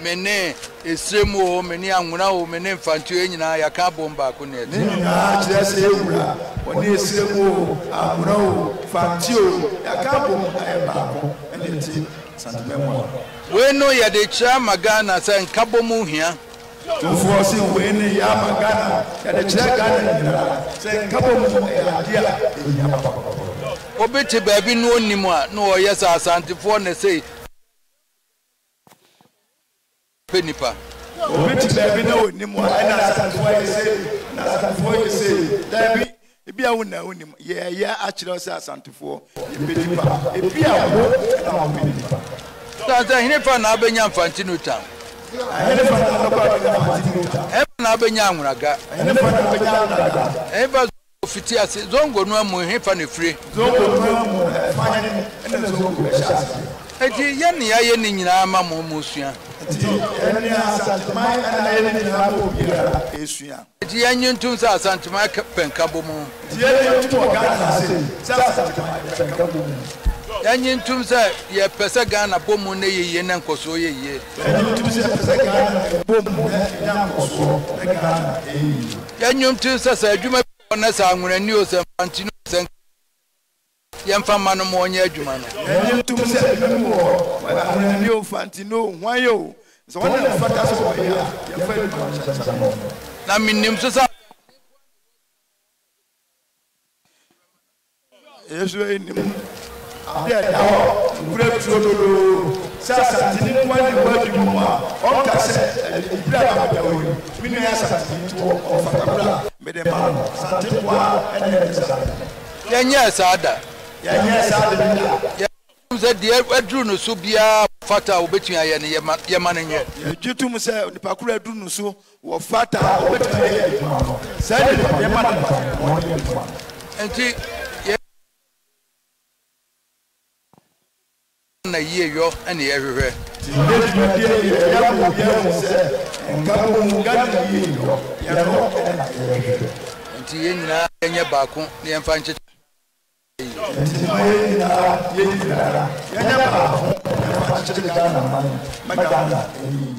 Me ne Esrem oo, me ne Anwona oo, me ne Mfante oo, yɛn nyinaa yɛaka abom baako na Ne yɛte. nyinaa kyerɛ sɛ yɛn Wura, ɔne Esrem oo, Anwona oo, Fante oo, yɛaka abom ayɛ baako na yɛte Asanteman mu ha. Wei no yɛde kyerɛ ama Ghana sɛ nkabom hia. Tumfoɔ se wei ne yɛ ama Ghana, yɛde kyerɛ Ghana nyinaa sɛ nkabom yɛ adeɛ a ɛhia papapapa. Obi te baabi na ɔnnim a, na ɔyɛ sɛ Asantefoɔ na sei pɛ nipa. Obi te baabi na ɔnnim a, ɛna Asantefoɔ yɛ sei, ɛna Asantefoɔ yɛ sei. Daabi, ebia wo na wonim. Yɛreyɛ akyerɛ wo sɛ Asantefoɔ, yɛpɛ nipa. Ebia wo na wopɛ nipa. Esiane sɛ hefa na abenya Mfantse Newtown? Ɛhefa na wobɛkɔ abenya Mfantse Newtown? Ɛhefa na abenya Anwraga? Ɛhefa na abenya Anwraga? Ɛhefa Zongo fiti ase? Zongo no amu hefa na efire? Zongo no amu ɛfa he na Zongo hyɛ aseɛ? Enti yɛn ne yɛayɛ ne nyinaa ama mo mosua. Enti yɛn ne Asanteman na ayɛ ne nyinaa ama obiara resua. Enti yɛnnye ntom sɛ Asanteman pɛ nkabom. Nti yɛnnye ntom wɔ Ghana ha sei sɛ Asanteman yɛpɛ nkabom. Yɛnnye ntom sɛ yɛpɛ sɛ Ghana bɔ mu na ɛyɛ yie na nkɔsoɔ yɛ yie. Yɛnnye ntom sɛ yɛpɛ sɛ Ghana bɔ mu na ɛnya nkɔsoɔ na Ghana ɛyɛ yie. Yɛnnye ntom sɛ sɛ adwuma bi wɔ hɔ na sɛ Anwonani o, sɛ Mfantini o, sɛ Yɛmfa mma no ma ɔnyɛ adwuma no. Yɛnnye ntom sɛ adwuma bi wɔ hɔ, Anwonani o, Mfantini o, hwan o, sɛ wɔn na ɛfata sɛ wɔyɛ a, yɛmfa adwuma no nhyɛ nsa ma wɔn. Na menim nso sɛ. Yesu nim ade a ɛda hɔ nokorɛ turodoo sɛ Asanteni nko ara na ɛwɔ adwuma mu a ɔnka sɛ ɛberɛ a mabɛda hɔ yi me nua yɛ Asanteni nti ɔfata koraa a mede ma no. Asante nko ara na ɛyɛ saa ade no. Yɛnyɛɛ saa da. Yɛnyɛɛ saa ade no da. Yɛgye tom sɛ deɛ aduru no so biara a ɔfata a ɔbɛtumi ayɛ no, yɛma no nyɛ. Yɛgye tom sɛ onipa koro a aduru no so Wɔ fata a obetumi ayɛ adwuma no, saa nipa no, yɛma no kwan ma ɔyɛ adwuma no. Enti yɛn na yieyɔ na yɛhwehwɛ. Nti nnɛ dwumadie yi yɛyɛ ama obiara ahu sɛ nkabom Ghana yieyɔ, yɛno na yɛhwehwɛ. Enti yɛn nyinaa yɛnyɛ baako na yɛmfa nkyekyere yie. Enti ma yɛn nyinaa, yɛn nyinaa, yɛnyɛ baako na yɛmfa nkyekyere Ghana man ma Ghana ɛnyɛ yie.